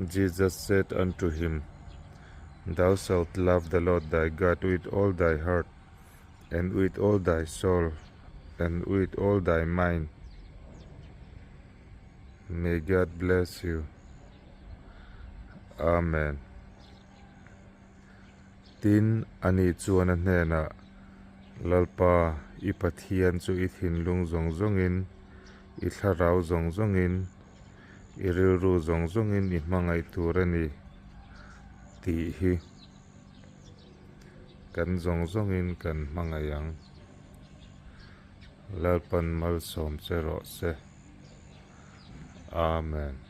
Jesus said unto him, Thou shalt love the Lord thy God with all thy heart, and with all thy soul, and with all thy mind. May God bless you. Amen. Tin, ani chuan a hnenah, Lalpa, i Pathian chu i thinlung zawng zawngin, i thlarau zawng zawngin, i rilru zawng zawngin i hmangaih tur a ni, tih hi kan zawng zawngin kan hmangaih ang. Lalpan malsawm che rawh se. Amen.